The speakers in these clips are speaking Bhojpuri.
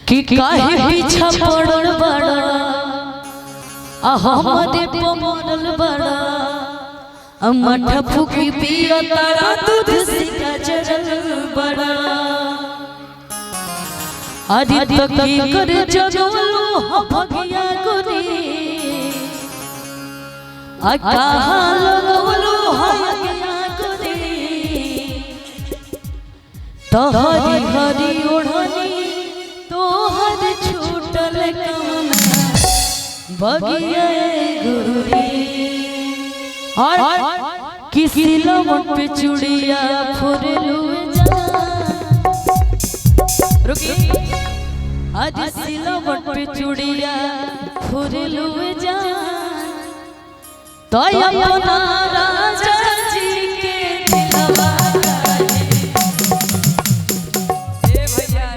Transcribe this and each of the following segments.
कि काहे पीछा पड़ल बड़ा आ हमरे पमरल बड़ा आ मठ फूकी पिया तारा दूध से गजरल बड़ा अरे तो की कर जगोलो हम भगिया गोरी आ कहाँ लगोलो हम भगिया गोरी तो हरी हरी ओढ़नी तोहर छूटल कमना बगिया गोरी और किसी लवन पे चूड़िया फोड़लू जा रुकी आज सिलवट पे चूड़िया फोड़लू जा तो अपना राजा जी के दिलवा ए भैया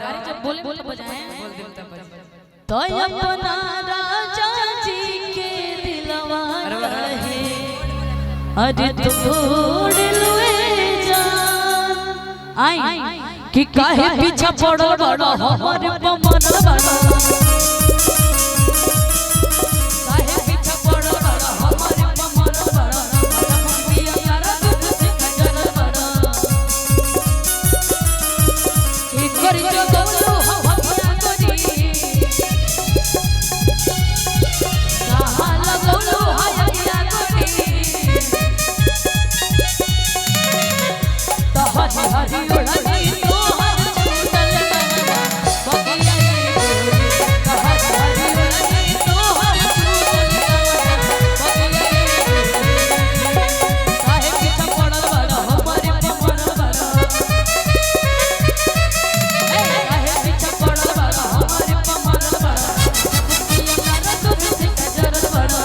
अरे जब बोले बोले बजाएं बोल दिल तब बजे। तो अपना राजा जी के दिलवा रहे अरे तोड़ लुए जा आई कि काहे पीछा पड़ल बड़ा हमर पमरल बड़ा काहे पीछा पड़ल बड़ा हमर पमरल बड़ा पिया तारा दूध से खजरल बड़ा की कर जो गौलो हम भगिया गोरी कहाँ लगौलो हगिया गोरी तो हरी हरी ओढ़नी तोहर छूटल कवना बगिया गोरी तो हरी हरी ओढ़नी तोहर छूटल कवना बगिया गोरी काहे पीछा पड़ल बड़ा हमरे पमरल बड़ा काहे पीछा पड़ल बड़ा हमरे पमरल बड़ा पिया तारा दूध से गजरल बड़ा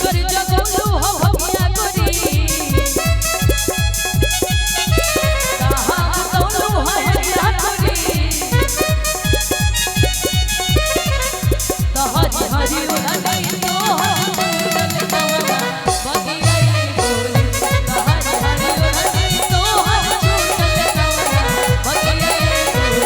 कर जगौलू हम भगिया गोरी कहाँ बुतौलू हम भगिया गोरी तो हरी हरी ओढ़नी तोहर छूटल कवना बगिया गोरी तो हरी हरी ओढ़नी तोहर छूटल कवना बगिया गोरी।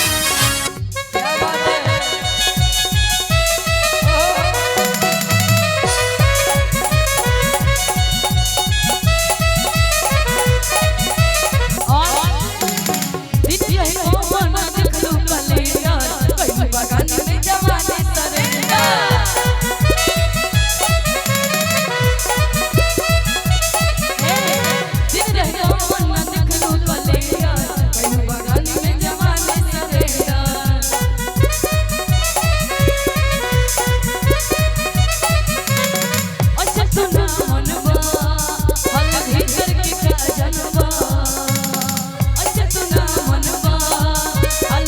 क्या बात है और दिव्य ही मोहन देखलू कलेंडर कहीं बगान में जवानी सरेंडर दिव्य ही मोहन देखलू कलेंडर कहीं बगान में जवानी सरेंडर अच्छा तू ना मनवा हल भीतर के का जनवा अच्छा तू ना मनवा हल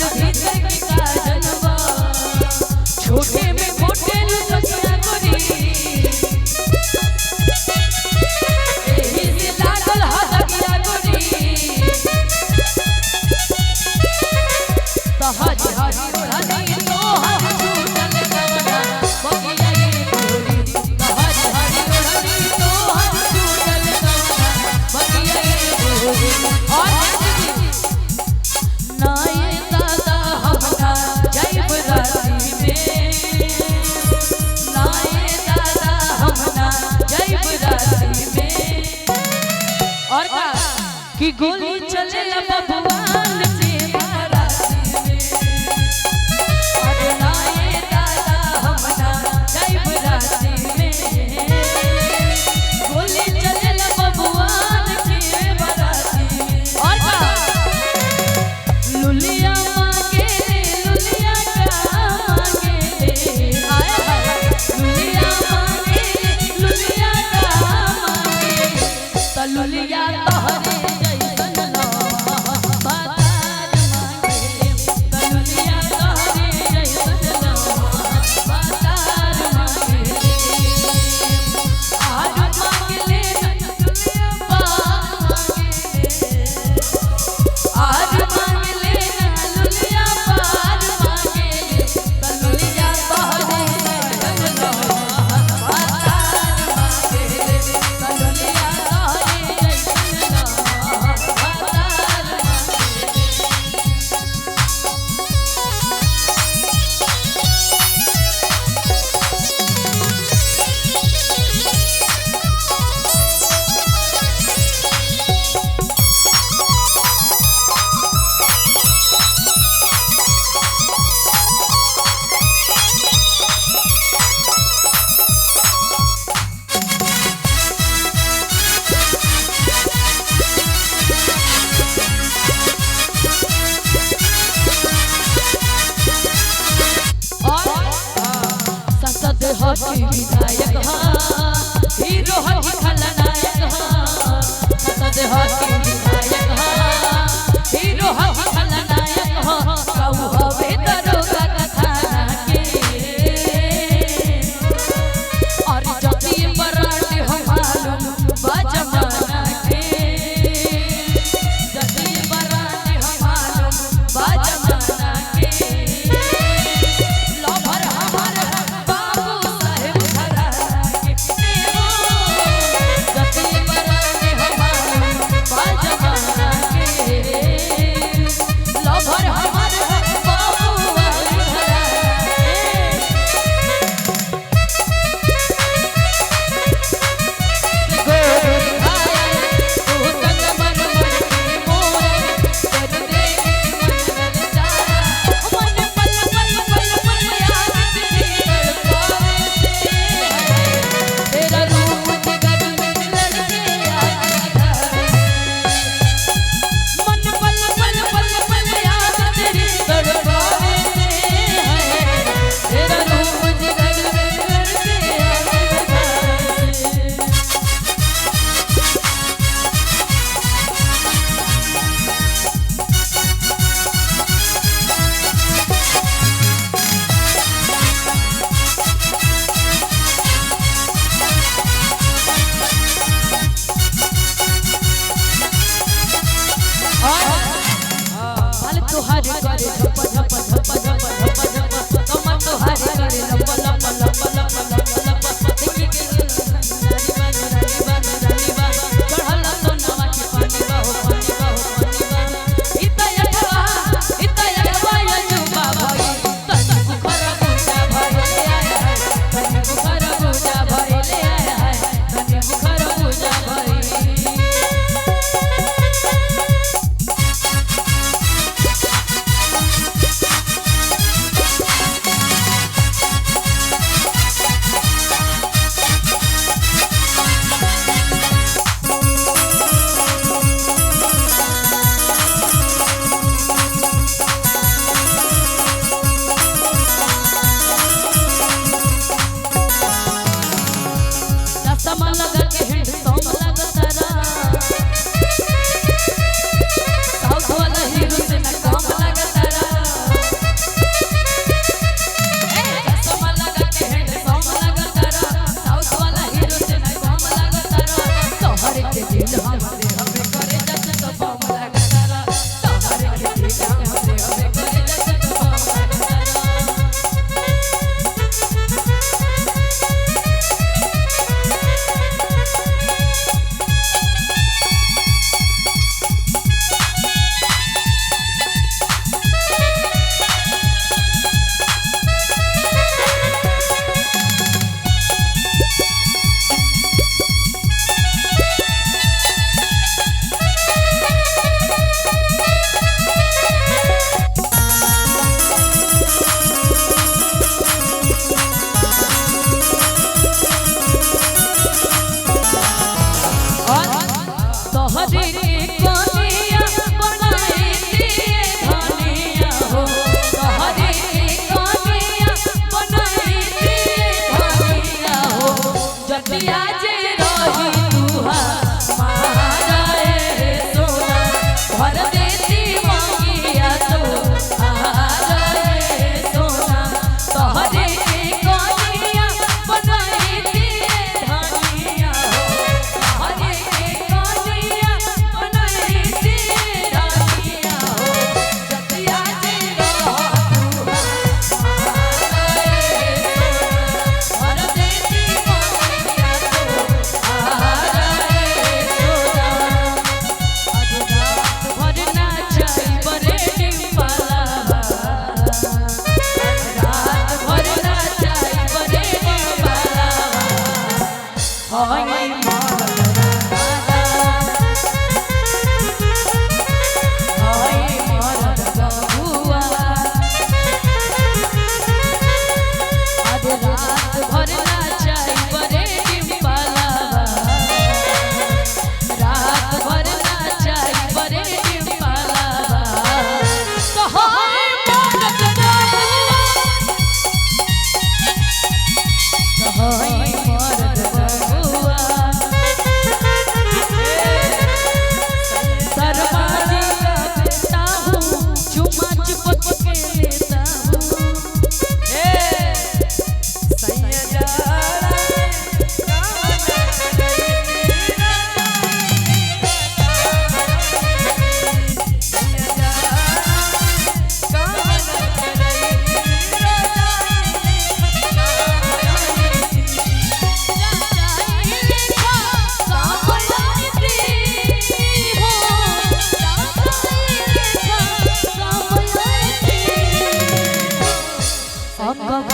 देहाती विधायक हा, हीरो हकी खलनायक हा। दादा देहाती विधायक हा, हीरो हकी खलनायक हा। कहू हवे दरोगा कथाना के, और जति बरात हम मालूम बा जमाना के। जति बरात हम मालूम बा जमाना के। लभर हमार बाबू साहेब घराना के। जति बरात हम मालूम बा जमाना के। लभर हमार बाबू साहेब घराना के। गोरी आए तू तन मन मन के मोर कर दे मन ललचारा। मन पल पल पल पल याद तेरी तड़पावे से है। तेरा रूप जिगर में लड़के आग लगावे। मन पल पल पल पल याद तेरी तड़पावे से है। तेरा रूप जिगर में लड़के आग लगावे से। पल तुहार करे झप झप झप झप झप झप, कमर तुहार करे लप लप लप लप लप लप। देखी के रानी बानो रानी बानो रानी बानो, चढ़ल सोनावा के पानी बहो पानी बहो पानी बहो। इता यठवा इता यठवा यजुबा भई, तन बुखर बूटा भइले आय हाय। तन बुखर बूटा भइले आय हाय, तन बुखर बूटा भइले। चश्मा लगा के हैंडसम लगता रा, साउथ वाला हीरो से ना कम लगता रा। ए चश्मा लगा के हैंडसम लगता रा, साउथ वाला हीरो से ना कम लगता रा। तोहर के दिल हमरे हमें करे जस तो बम लगता रा। तोहर के दिल हमरे हमें करे जस तो बम लगता रा। और तोहरे के कनिया बनाई दिए धनिया हो। तोहरे के कनिया बनाई दिए धनिया हो। जतिया जे रही तुहा माराए सोना, भर देती मंगिया तो आराए सोना। तोहरे के कनिया बनाई दिए धनिया हो। तोहरे के कनिया बनाई दिए धनिया हो। जतिया जे रही तुहा माराए सोना, भर देती मंगिया तो आराए सोना। आज रात भर नाचाई बरे डिम्पाला, रात भर नाचाई बरे डिम्पाला। हाय मरद दादा, हाय मरद बबुआ। आज रात भर नाचाई बरे डिम्पाला, रात भर नाचाई बरे डिम्पाला। तो हाय मरद बबुआ, तो अकबर।